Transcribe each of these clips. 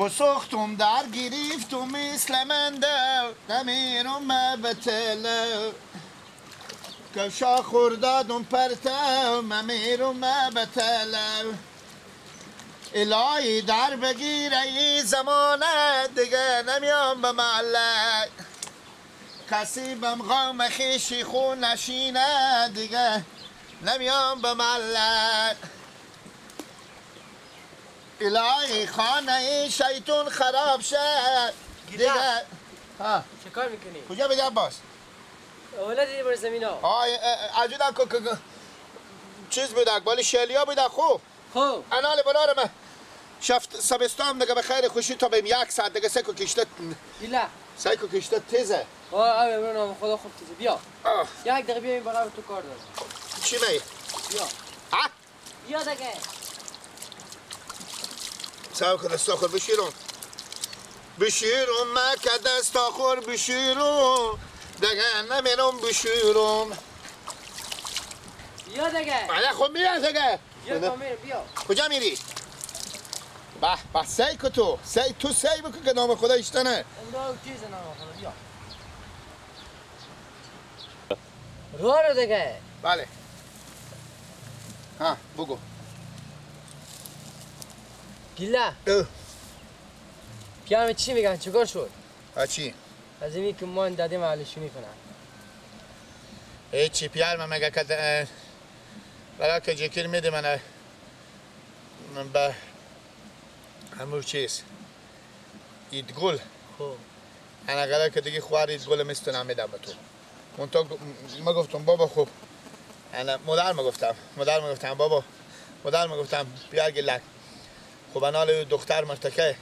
بسختم در گرفتم مثل من دو نمیرم به تلو کشا خوردادم پرتو ممیرم به تلو الهی در بگیره ای زمانه دیگه نمیام به محله کسی بم غم خیشی خون نشینه دیگه نمیام به محله الهی خانه ای شیطون خراب شد دیگه. ها چه کار میکنی؟ کجا بگم عباس؟ ولدی بر زمین ها آه عجودم که چیز بوده بالی شلیا بوده. خوب خوب انال برارم شفت سبستان دیگه به خیر خوشی تا بیم یک ساعت دیگه سکو کشته ایلا سکو کشته تیزه. آه آه نام خدا خوب تیزه. بیا یک دقیقه بیا این بالا تو کار دارم. چی می؟ بیا ها؟ بیا دیگه سعی کن دستا خور بشیرم بشیرم مکه دستا خور بشیرم دیگه نمیرم بشیرم. بیا دیگه بله خب میرم دیگه. بیا بیا. کجا میری؟ به به سعی کن تو سعی تو سعی بکن که نام خدا ایشتنه. امرو چیز نام خدا بیا. رو رو دیگه. بله. ها بگو. گیلا. پیام چی میگن چیکار شد؟ چی؟ از اینی که ما دادیم علیشونی کنن. هیچی پیار میگه که برای که جکر میده من به همون چیز ایدگل. خب انا قرار که دیگه خوار ایدگل میستونم میدم به تو. منتها ما گفتم بابا خب انا مادر میگفتم مادر میگفتم بابا مادر میگفتم بیار گلک. خب انا دختر مرتکه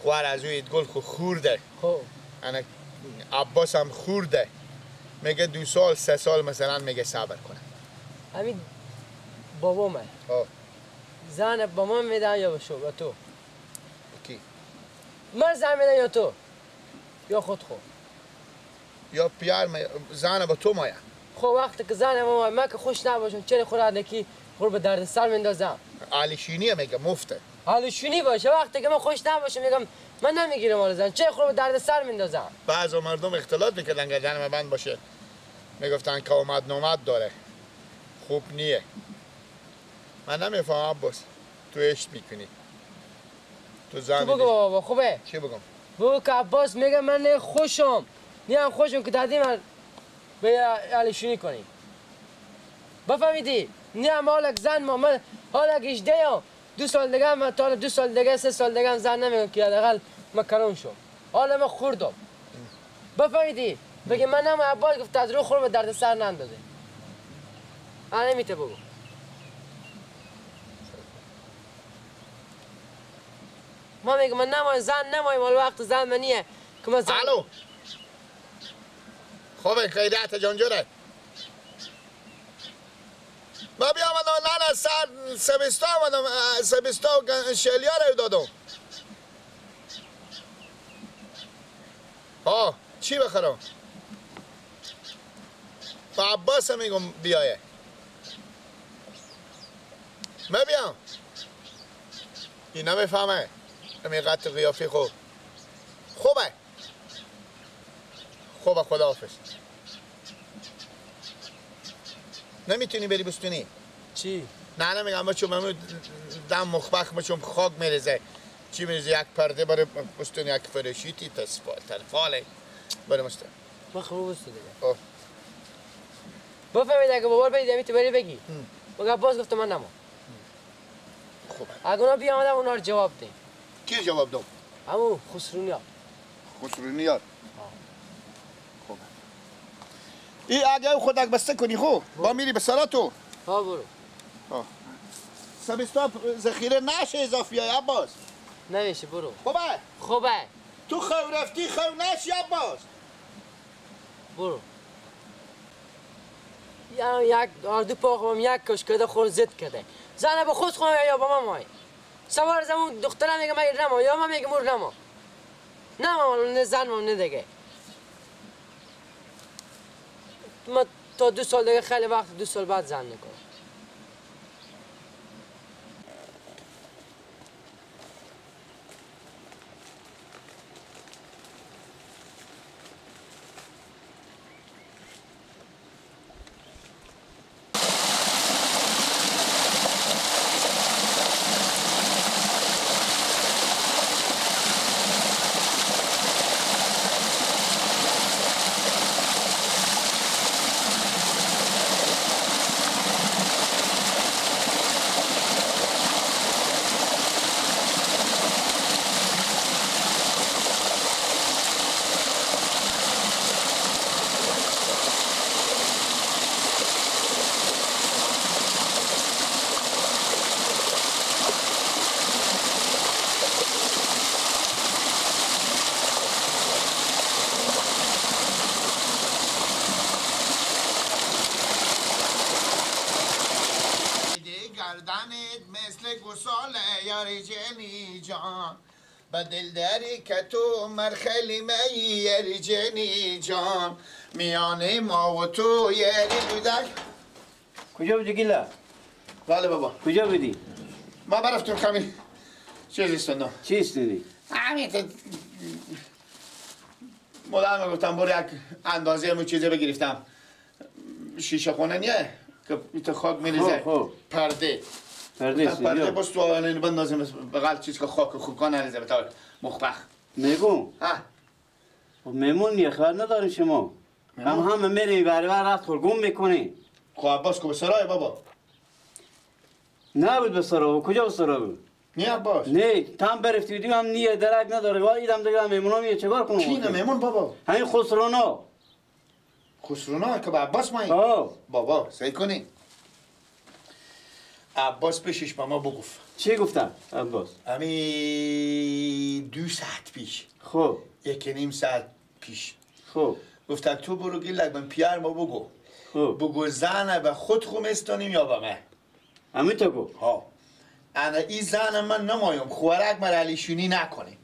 خوار از او ایدگل خو خورده. خب انا عباس هم خورده میگه 2 سال 3 سال مثلا میگه صبر کنه. همین بابا من زن با من میدن یا به شو با تو؟ کی؟ من زن میدن یا تو؟ یا خود خود؟ یا پیار زن با تو مایا. خب وقتی که زن ما من که خوش نباشم چرا خود نکی خور به درد سر میندازم. علیشینیه میگه مفته. علیشینی باشه وقتی که من خوش نباشم میگم من نمیگیرم مال زن چرا خور به درد سر میندازم. بعضی مردم اختلاط میکردن که زن بند باشه میگفتن که اومد نومد داره خوب نیه. من نمیفهمم عباس تو عشق میکنی تو زن. تو بگو بابا خوبه. چی بگم؟ بگو که عباس میگه من خوشم نیم خوشم که دادی من به علیشونی کنیم بفهمیدی؟ نیم حالک زن ما من حالک 18 2 سال دیگه من تا 2 سال دیگه 3 سال دیگه هم زن نمیگم که حداقل من کلون شم حالا من خوردم بفهمیدی؟ بگه من هم عباس گفت از رو خورم درد سر نندازه. انا نمیته بگو. ما میگم من نمای زن نمای مال وقت زن منیه که من زن. الو خوبه خیریت جان جوره. ما بیا آمدم نه نه سر سبستا آمدم سبستا و شلیا رو دادم. آه چی بخرم؟ با عباس میگم بیایه. من بیام این نمیفهمه همین قطع قیافی. خوب خوبه خوبه خداحافظ. نمیتونی بری بستونی؟ چی؟ نه نمیگم بچم همون دم مخبخ بچم خاک میریزه چی میریزه یک پرده برای بستونی یک فرشیتی تلفاله برای مستون. من خوب بستون دیگه. بفهمید اگه بابا بدی تو بری بگی. بگه عباس گفت من نما. خوبه. اگه اونا بیامدم اونا رو جواب ده. کی جواب داد؟ همون خسرونیار. خسرونیار. خوبه. ای اگه خودک بسته کنی خوب با میری به سرا تو. ها برو. ها. سبستا ذخیره نشه اضافی های عباس. نمیشه برو. خوبه؟ خوبه. تو خو رفتی خو نشی عباس. برو. یا یک آردو پاخم یک کش کرده خور زد کرده. زن با خود خواهم یا با ما مای. سوار زمون دخترم میگه من نما یا من میگم مور نما. نما نه زن ما نه دیگه. ما تا 2 سال دیگه خیلی وقت 2 سال بعد زن میکنم. ساله یاری جنی جان به دل داری که تو مر خیلی می یاری جنی جان میان ما و تو یاری بودک. کجا بودی گیلا؟ بله بابا. کجا بودی؟ ما برفتم کمی چیز استندم. چی استندی؟ همین مادر میگفتم برو یک اندازه همون چیزی بگرفتم. شیشه خونه نیه که تو خاک میریزه. پرده پرده باز تو آنه بندازیم بغل چیز که خاک خوکا نریزه به طور مخبخ. میگم ها میمون نیه خبر نداریم شما. هم همه میریم بری بر رفت خورگم میکنی. خب عباس که به سرای بابا نبود به سرا. کجا به سرا بود؟ نه عباس نه تام برفتی بودیم هم نیه درک نداره. وای ایدم دیگه میمونا میه چیکار کنم؟ کی نه میمون بابا؟ همین خسرونا. خسرونا که به عباس مایی؟ بابا سعی کنی عباس پیشش به ما بگفت. چی گفتم عباس؟ همین 2 ساعت پیش. خب 1.5 ساعت پیش. خب گفتم تو برو گیلک من پیار ما بگو. خب بگو زنه به خود خومستانیم یا به من. همین تو گفت؟ ها انا این زن من نمایم خورک مر علیشونی نکنیم.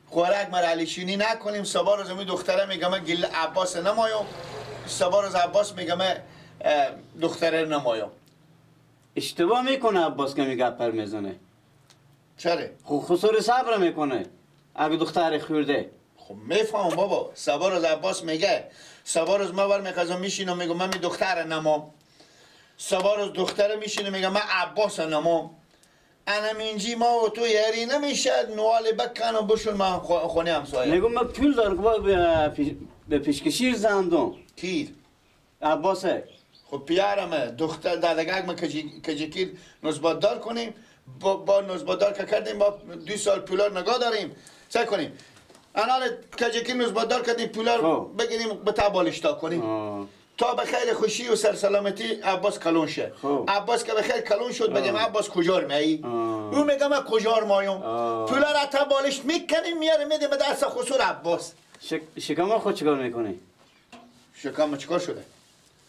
خورک مر علیشونی نکنیم. صبح روز می دختره میگم من گل عباس نمایم. صبح روز عباس میگم من دختره نمایم. اشتباه میکنه عباس که میگه پر میزنه. چرا؟ خب خسور صبر میکنه اگه دختر خورده. خب میفهمم بابا. صبح روز عباس میگه صبح روز ما بر میخوام میشینم میگم من می دختر نمام. صبح روز دختره میشینه میگه من عباس نمام. انا اینجی ما و تو یاری نمیشه نوال بکن و بشون ما خونه همسایه. میگم من پول دارم که به پیشکشی زندم. کیر؟ عباسه. خب پیارمه دختر دادگاه ما کجکیر نزبات دار کنیم با نزبات دار که کردیم با 2 سال پولار نگاه داریم سعی کنیم انال کجکیر نزبات دار کردیم پولار بگیریم به تبالشتا کنیم تا به خیر خوشی و سرسلامتی عباس کلون شه. عباس که به خیر کلون شد بگیم عباس کجا میایی؟ او میگه من کجا مایم. پولا را تا بالش میکنیم میاریم میدیم به دست خسور عباس. شکم خود چیکار میکنی؟ شکم چیکار شده؟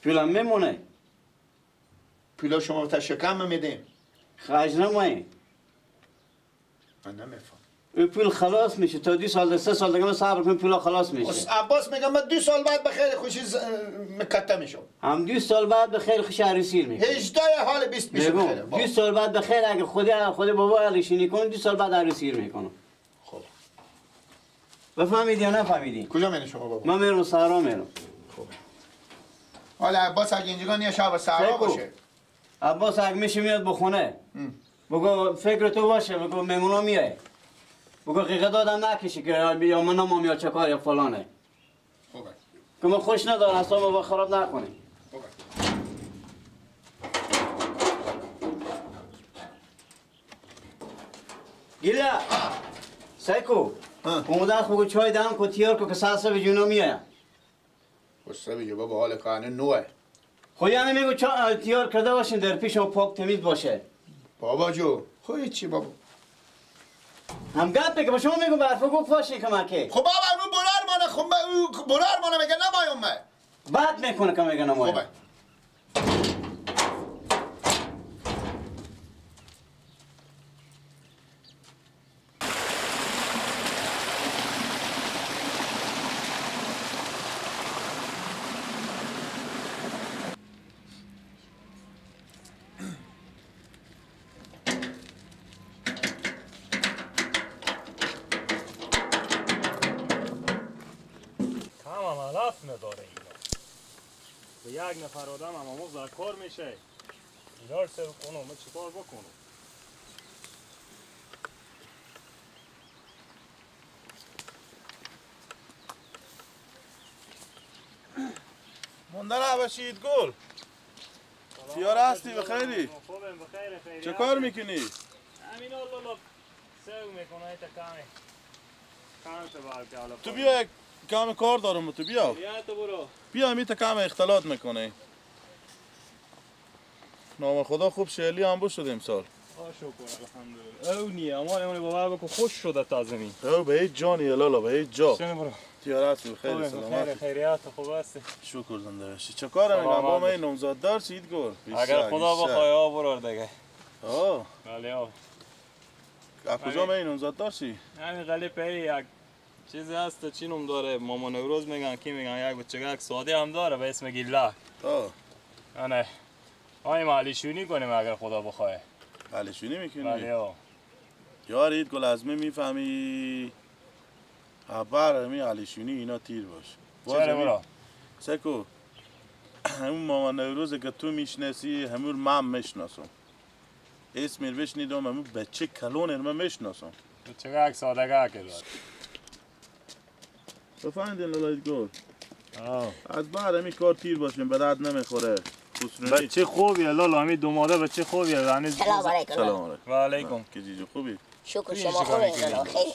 پولا میمونه. پولا شما تا شکم میدیم. خرج نمایی. من نمیفهم. پول خلاص میشه تا 2 سال 3 سال دیگه صبر کن پول خلاص میشه. عباس میگه من 2 سال بعد به خیر خوشی مکته میشم. هم 2 سال بعد به خیر خوشی عروسی میکنم. 18 حال 20 میشه. 2 سال بعد به خیر اگه خود بابا علیشینی کن 2 سال بعد عروسی میکنم. خب بفهمیدی یا نفهمیدی؟ کجا میری شما بابا؟ من میرم صحرا میرم. خب حالا عباس اگه اینجا نیه شب صحرا باشه. عباس اگه میشه میاد بخونه. بگو فکر تو باشه بگو میمونا میای. بگو قیقه دادم نکشی که یا من نمام یا چه کار یا فلانه. خوبه که من خوش ندارم اصلا بابا خراب نکنی. خوبه. گیلا سیکو اومدن بگو چای دم کو تیار کو که ساعت 3 جنو میایم. خب 3 بابا حال کانه نوه. خب یعنی میگو چای تیار کرده باشین در پیش و پاک تمیز باشه. بابا جو خب چی بابا هم گپ که با شما میگم برفا گفت باشه که مکه. خب بابا اون بلار مانه خب اون بلار مانه میگه نمایم من. بد میکنه که میگه نمایم. خوبه. یک نفر آدم هم آموز در کار میشه اینا رو سر کنم من چیکار بکنم؟ مونده نباشید گل تیار هستی بخیری؟ خوبم بخیر خیری. چه کار میکنی؟ همین الله سو میکنه تا کمی کم تو بیا کم کار دارم تو بیا. بیا تو برو. بیا می تا کم اختلاط میکنه. نام خدا خوب شعلی هم شد امسال. شکر الحمدلله. او نیه اما اون باور بکن خوش شده تا زمین. او به هیچ جانی لالا به هیچ جا. شنو برو. تیارت خیر سلامت. خیریات خوب است. شکر زنده باشی. چه کار میگم با من نامزاد دار چید گل. اگر خدا بخواد آ برو دیگه. آه. بله آ. از کجا می نامزد داشتی؟ همین قلیپ یک چیزی هست چی نوم داره مامان نوروز میگن کی میگن یک بچه یک ساده هم داره به اسم گیلک. آنه آیم علیشونی کنیم اگر خدا بخواه. علیشونی میکنی؟ بله. یار اید گل از می میفهمی خبر می علیشونی اینا تیر باش. چرا برا؟ سکو همون مامان نوروزه که تو میشناسی همون من میشناسم. اسم رو بشنیدم همون بچه کلون من میشناسم. بچه یک ساده که داره. بفهمیدین لالایت گل. از بعد همی کار تیر باشیم به درد نمیخوره. بچه خوبیه لالا همی دو ماده بچه خوبیه. سلام علیکم. سلام علیکم. و علیکم. که جیجو خوبی؟ شکر شما خوبی لالا. خیلی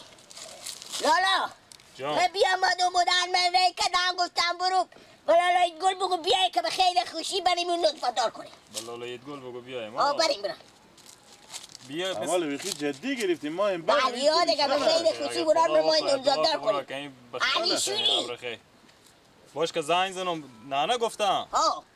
لالا من بیامدم بودن من ری کردم گفتم برو بلالایت گل بگو بیای که به خیر خوشی بریم اون نطفه دار کنیم. بلالایت گل بگو بیایم. بریم بریم. بیا مال بیخی جدی گرفتیم ما این بعد یاد که به خیر خوشی برام ما نامزددار کنیم. علیشونی باش که زنگ زنم نه گفتم.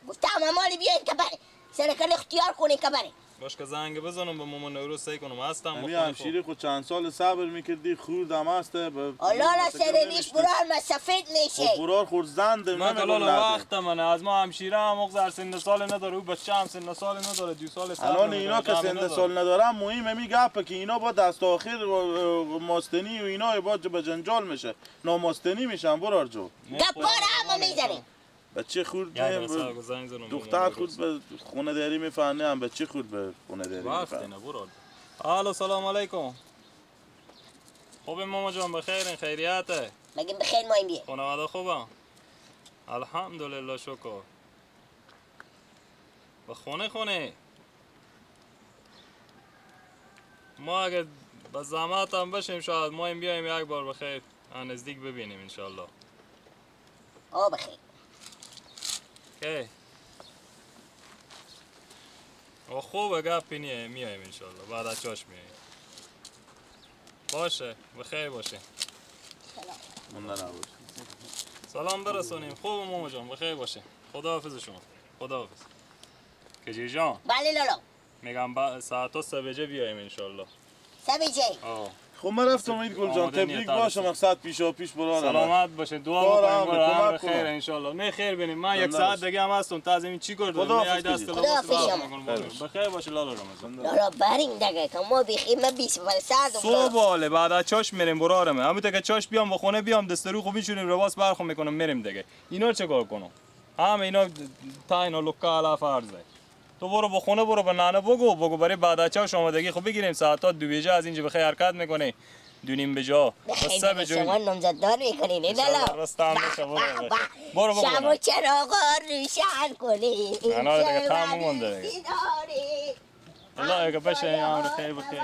گفتم مالی بیاین که بره سرکن اختیار کنین که بره. باش که زنگ بزنم به مامان نوروز سعی کنم هستم. همی همشیری خود چند سال صبر میکردی خوردم هسته. لالا سر ریش برار ما سفید میشه. خب برار خورد زنده من که لالا وقت منه از ما همشیره هم اغزر سن سال نداره او بچه هم سن سال نداره 2 سال صبر. الان اینا که سن سال ندارم مهم همی گپه که اینا با دست آخر ماستنی و اینا با به جنجال میشه ناماستنی میشن برار جو. گپار هم میزنیم. بچه خورد دختر خورد به خونه داری میفهمه هم بچه خورد به خونه داری میفهمه. الو سلام علیکم. خوبه ماما جان بخیرین خیریته؟ مگه بخیر مایم بیه. خانواده خوبم؟ الحمدلله شکر. به خونه خونه ما اگر به زحمت هم بشیم شاید ما این بیایم یک بار بخیر نزدیک ببینیم انشالله. بخیر. کی؟ و خوبه گپی نیه میایم انشالله بعد از چاش میایم. باشه بخیر باشه. سلام برسونیم. خوب ماما جان بخیر باشه. خداحافظ شما. خداحافظ. کجی جان؟ بله لالا. میگم ساعت 3 بجه بیایم انشالله. 3 بجه؟ خب من رفتم عید گل جان تبریک باشه مقصد پیشا پیش برادر. سلامت باشه دعا بکنیم برای خیر انشالله. نه خیر بینیم من یک ساعت دیگه هم هستم تا از این چی کار دارم. دست خداحافظ. بخیر باشه لالا رمضان. لالا بریم دیگه که ما بخیر من 20 ساعت صبح باله بعد از چاش میریم برارمه همون که چاش بیام به خونه بیام دست رو خوب میشونیم لباس برخو میکنم میریم دیگه. اینا چه کار کنم؟ هم اینا تا اینا لوکالا فرضه. تو برو به خونه برو به نانه بگو برای بعد از چاش آمادگی خب بگیریم ساعت 2 بجه از اینجا بخیر حرکت میکنه 2:30 بجا 3 بجا شما نامزددار میکنین نه لالا برو بگو شب و چراغا روشن کنی انا دیگه تموم مونده دیگه الله اگه بشه امر خیر بخیر.